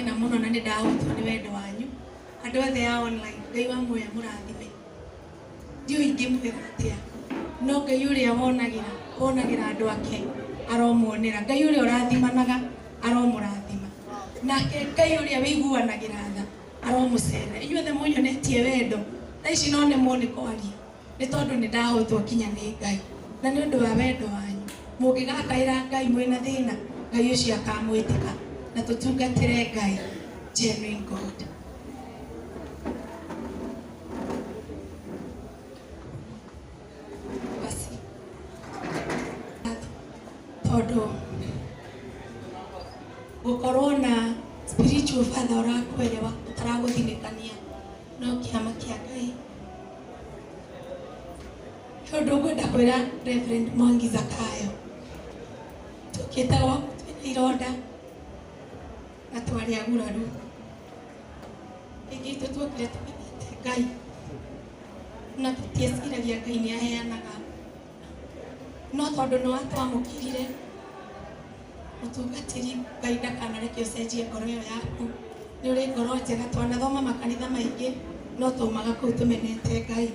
Ndakena mũno na nĩ ndahotwo nĩ wendo wanyu. Andũ othe a online, Ngai wa muoyo amũrathime. Ndiũĩ ingĩmwĩra atĩa, no Ngai ũrĩa wonagĩra, wonagĩra andũ ake aromuonera. Ngai ũrĩa ũrathimanaga aromũrathima. Nake Ngai ũrĩa wĩiguanagĩra tha aromũcerera. Inyuothe mũnyonetie wendo, thaa ici no nemwo nĩ kwaria nĩ tondũ nĩ ndahotwo kinya nĩ Ngai. Na nĩ ũndũ wa wendo wanyu, mũngĩgakaĩra Ngai mwĩna thĩna, Ngai ũcio akamwĩtĩka. Na tũtungatĩre Ngai, genuine God. Basi tondũ gũkorwo na spiritual father ũrakwelewa ũtaragũthinĩkania no kĩama kĩa Ngai. He ũndũ ngwenda kwĩra Reverend Mwangi Zakayo, tũkĩte gwaku twĩna ironda na twarĩ aguraru. Aingĩ aitũ tuokire tũmenyete Ngai na tũtieciragia Ngai nĩ aheanaga, no tondũ nĩ watwamũkĩrire mũtungatĩri, Ngai ndakanareke ũcenjie ngoro ĩyo yaku. Nĩ ũrĩ ngoro njega, twanathoma makanitha maingĩ no taumaga kũu tũmenete Ngai.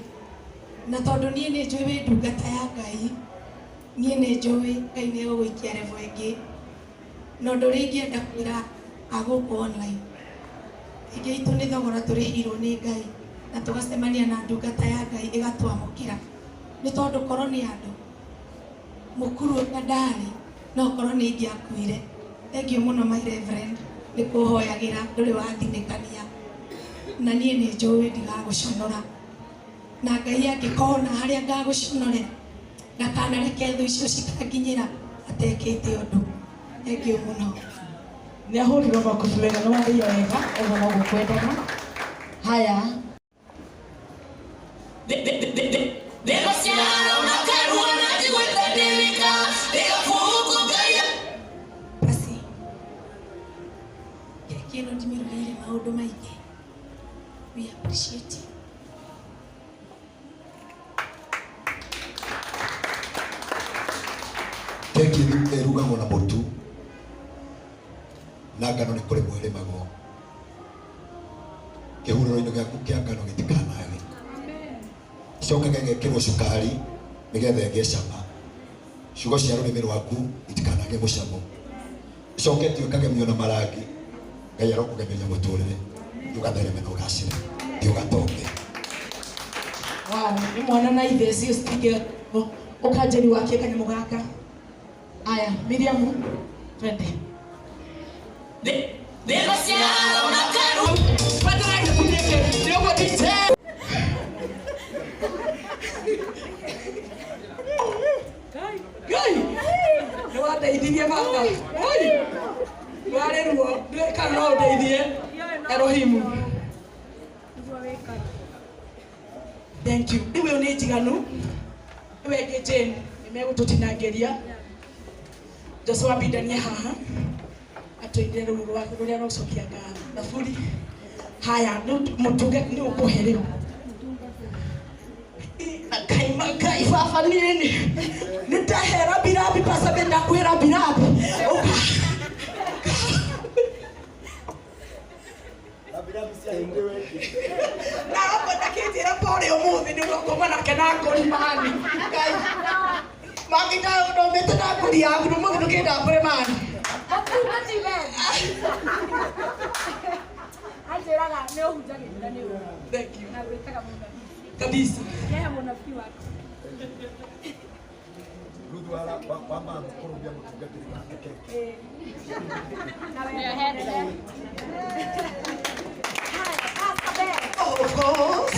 Na tondũ niĩ nĩ njũĩ wĩ ndungata ya Ngai, niĩ nĩ njũĩ Ngai nĩ egũgũikia level ĩngĩ. Na ũndũ ũrĩa ingĩenda kwĩra a gũkũ online, aingĩ aitũ nĩ thogora tũrĩhĩirwo nĩ Ngai na tũgacemania na ndungata ya Ngai ĩgatwamũkĩra. Nĩ tondũ korwo nĩ andũ, mũkuru ũrĩa ndarĩ no korwo nĩ ingĩakuire. Thengiũ mũno my reverend nĩ kũhoyagĩra ndũrĩ wathinĩkania, na niĩ nĩ njũĩ ndigagũconora. Na Ngai angĩkona harĩa ngagũconorera, ndakanareke thũ icio cikanginyĩra atekĩte ũndũ. Thengiũ mũno. Nĩ ahũrirwo makobi wega, nĩ warĩia wega, ũguo noguo kwendaga. Haya. Basi keki ĩno ndimĩrugĩire maũndũ maingĩ. We appreciate you. Keki ĩrugagwo na mũtu na ngano nĩ kũrĩmwo ĩrĩmagwo. Kĩhurũro-inĩ gĩaku kĩa ngano gĩtikanage. Ĩcokaga ĩgekĩrwo cukari nĩgetha ĩgĩe cama. Ciugo cia rũrĩmĩ rwaku itikanage mũcamo. Ĩcoke ĩtuĩkage na marangi. Ngai arokũgemeria mũtũrĩre. Thiĩ ũgathereme na ũgacĩre. Thiĩ ũgatonge. Wow, nĩ mwana na ithe cio citingĩ ũkanjeri wakie kanyamũ gaka. Aya, Miriam, twende. Ngai, nĩ wandeithirie baba. Oi, rwarĩ ruo, ndiũĩ kana no ũndeithie. Elohimu. Thank you. Rĩu ĩyo nĩ njiganu. Rĩu ĩngĩ Jane, nĩ megũtũtinangĩria. Joshua Bindanie haha atũinĩre rũu rwa rũrĩa rũcokia ngatho. Thaburi. Haya, rĩu mũtunge nĩ ũkũhe rĩu. Ngai Ngai baba niĩ nĩ nĩ ndahe rambirambi pastor ndakwĩ rambirambi. Ũka. Na hapo ndakĩnjĩra pole ũmũthĩ nĩ ũgũkoma nake na ngũri mani. Ngai. Mangĩka ũndũmĩte na ngũri yaku ũmũthĩ ndũkĩndambũre mani. Anjĩraga nĩ ũhunjagĩria nĩ ũũ. Thank you. Na gwĩtaga mũnabii. Kabisa. Nĩhe mũnabii waku. Ruthu wa mama kũrũmia mũtungatĩri wake keki. Na wendo mũnene. Haya, Pastor Ben. Of course.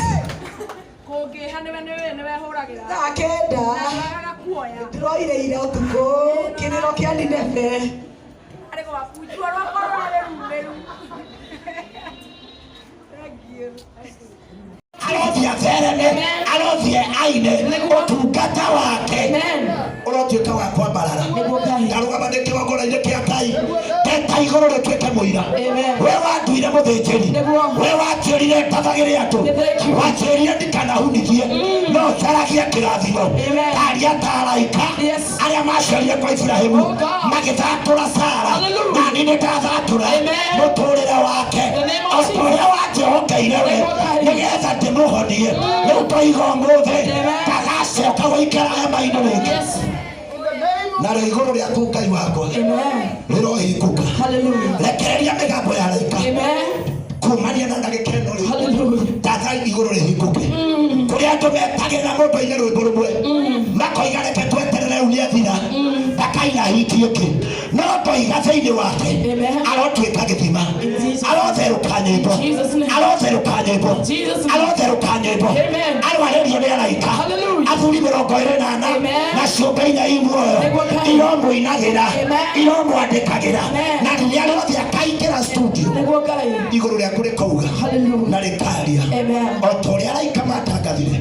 Kũngĩha nĩwe nĩwe nĩwe hũragĩra. Thaa kenda. Na ndwagaga kuoya. Ndĩroire ira ũtukũ kĩrĩro kĩa Nineve. Arĩ gwaku njua rwakwa rũrarĩ rumĩru. Thank you. Arothiĩ athereme, arothiĩ aine, ũtungata wake ũrotuĩka wa kwambarara. Ndarũgama ndĩ kĩgongona-inĩ kĩa Ngai, ndeta igũrũ rĩtuĩke mũira. wĩra. Amen. We wanduire mũthĩnjĩri. Nĩguo. We wanjĩrire ndathagĩre andũ. Nĩ thank you. Wanjĩrire ndikanahunithie no njaragie kĩrathimo. Amen. Taria ta araika Yes. arĩa macerire kwa Iburahĩmu Oh God. magĩthatũra Sara. Hallelujah. Nani nĩ ndathatũra Amen. mũtũrĩre wake The name of o ta ũrĩa wanjĩhokeire we Nĩguo Ngai. nĩgetha ndĩmũhonie. Rĩu toiga ũmũthĩ Amen. ndagacoka gũikara hema-inĩ rĩngĩ. Yes. Narĩo igũrũ rĩaku Ngai wakwa Amen. rĩrohingũka. Hallelujah. Rekereria mĩgambo ya araika Amen. kumania na ndagĩka ĩno rĩ. Hallelujah. Ndathai igũrũ rĩhingũke kũrĩa andũ metagĩrĩra mũndũ aine rwĩmbo rũmwe makoiga reke tweterere rĩu nĩathira ndakaina hiti ĩngĩ no ndoiga thĩinĩ wake Amen. arotuĩka gĩthima, In Jesus' arotherũka nyĩmbo, Jesus' name. arotherũka nyĩmbo, Jesus' name. arotherũka nyĩmbo, Amen. arwarĩrio nĩ araika Hallelujah. athuri 24 Amen. na ciũmbe inya i muoyo Nĩguo Ngai. iromũinagĩra, Amen. iromwandĩkagĩra Amen. na rĩrĩa rĩothe akaingĩra studio Nĩguo Ngai. igũrũ rĩaku rĩkauga Hallelujah. na rĩkaria Amen. o ta ũrĩa araika matangathire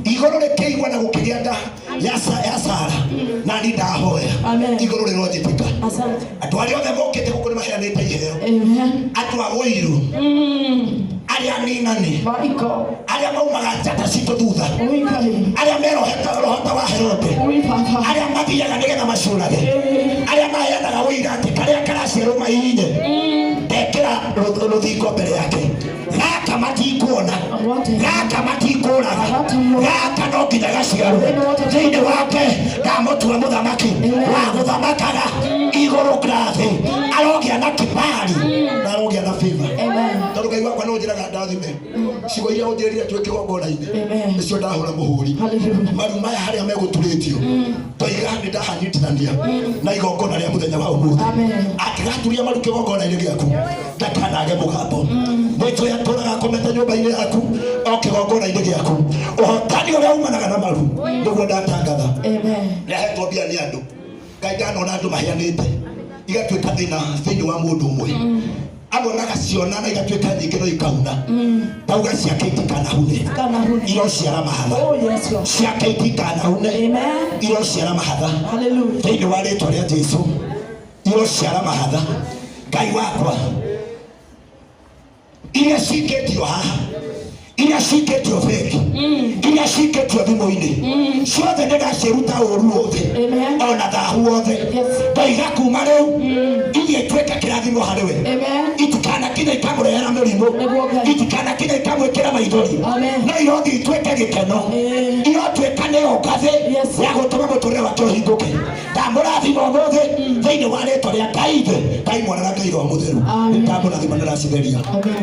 igũrũ rĩkĩigua na gũkĩgĩa nda ya Sara na ni ndahoya Amen. igũrũ rĩronjĩtĩka. Asante. Andũ arĩa othe mokĩte gũkũ nĩ maheanĩte iheo. Amen. Andũ a ũiru, arĩa aninani, My God. arĩa maumaga njata citũ thutha, Ui Ngai. arĩa meroheta rohota wa Herode, Ui Baba. arĩa mathiaga nĩgetha macũrage, arĩa maheanaga ũira atĩ karĩa karaciarwo maihinye ndekĩra rũthingo mbere yake gaka matikuona, gaka matikũraga, gaka no nginya gaciarwo thĩinĩ wake ndamũtua mũthamaki wa gũthamakaga igũrũ na thĩ. Arogĩa na kibali na arogĩa na favor. Amen. Tondũ Ngai wakwa no njĩraga ndathime ciugo iria ũnjĩrire twĩ kĩgongona-inĩ Amen. nĩcio ndahũra mũhũri. Hallelujah. Maru maya harĩa megũturĩtio toiga nĩ ndahanyitithania na igongona rĩa mũthenya wa ũmũthĩ. Amen. Angĩgaturia maru kĩgongona-inĩ gĩaku ndakanage mũgambo mwĩtũ yatũraga akomete nyũmba-inĩ yaku o kĩgongona-inĩ gĩaku ũhotani ũrĩa umanaga na maru nĩguo ndatangatha. Amen. Nĩahetwo mbia nĩ andũ Ngai ndanona andũ maheanĩte igatuĩka thĩna thĩinĩ wa mũndũ ũmwe amwe magaciona na igatuĩka nyingĩ no ikauna tauga ciake itikanahune Kanahune. irociara mahatha. Oh yes, Lord. Ciake itikanahune Amen. irociara mahatha Hallelujah. thĩinĩ wa rĩtwa rĩa Jesu irociara mahatha. Ngai wakwa iria cikĩtio haha, iria cikĩtio bengi, iria cikĩtio thimũ-inĩ ciothe nĩ ndaciruta ũru wothe Amen. ona thahu wothe. Yes. Ndoiga kuma rĩu ithiĩ ituĩke kĩrathimo harĩ we. Amen. Itikanakinya ikamũrehera mĩrimũ, Nĩguo Ngai. itikanakinya ikamwĩkĩra maithori, Amen. no irothiĩ ituĩke gĩkeno, Eh. irotuĩka nĩyo ngathĩ Yes. ya gũtũma mũtũrĩre wake ũhingũke. Ndamũrathima ũmũthĩ thĩinĩ wa rĩtwa rĩa Ngai Ithe, Ngai Mwana na Ngai Roho Mũtheru. Amen. Ndamũrathima na ndacitheria. Amen.